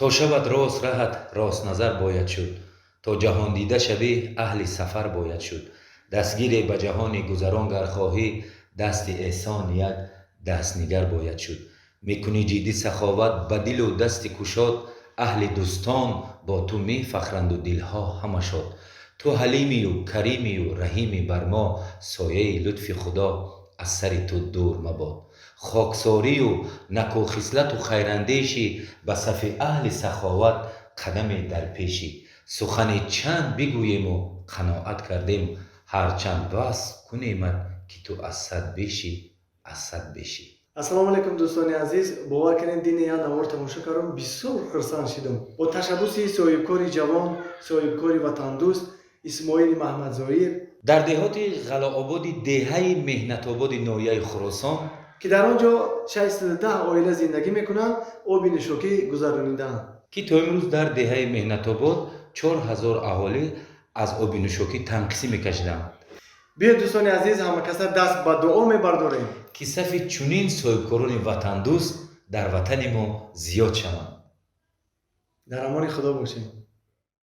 То шавад рост раҳат, ростназар бояд шуд, то ҷаҳондида шавӣ, аҳли сафар бояд шуд. Дастгире ба ҷаҳони гузарон гар хоҳӣ, дасти эҳсон як дастнигар бояд шуд. Мекунӣ ҷиддӣ саховат ба дилу дасти кушод, аҳли дӯстон бо ту мефахранду дилҳо ҳама шод. Ту ҳалимию каримию раҳимӣ бар мо, сояи лутфи Худо аз сари ту дур мабод. Хоксорию накӯхислату хайрандешӣ, ба сафи аҳли саховат қадаме дар пешӣ. Сухане чанд бигӯему қаноат кардем, ҳарчанд васф кунемат, ки ту аз сад бешӣ, аз сад бешӣ. Ассалому алайкум, дӯстони азиз! Бовар кунед, дини як навор тамошо кардам, бисёр хурсанд шидам. Бо ташаббуси соҳибкори ҷавон, соҳибкори ватандӯст Исмоили Маҳмадзоир дар деҳоти Ғаллаободи деҳаи Меҳнатободи ноҳияи Хуросон, ки дар он ҷо 610 оила зиндагӣ мекунанд, оби нӯшокӣ гузаронидаанд. Ки то имрӯз дар деҳаи Меҳнатобод 4000 аҳолӣ аз оби нӯшокӣ танқисӣ мекашиданд. Биёед, дӯстони азиз, ҳамакаса даст ба дуо мебардорем, ки сафи чунин соҳибкорони ватандӯст дар ватани мо зиёд шаванд. Дар амони Худо бошем.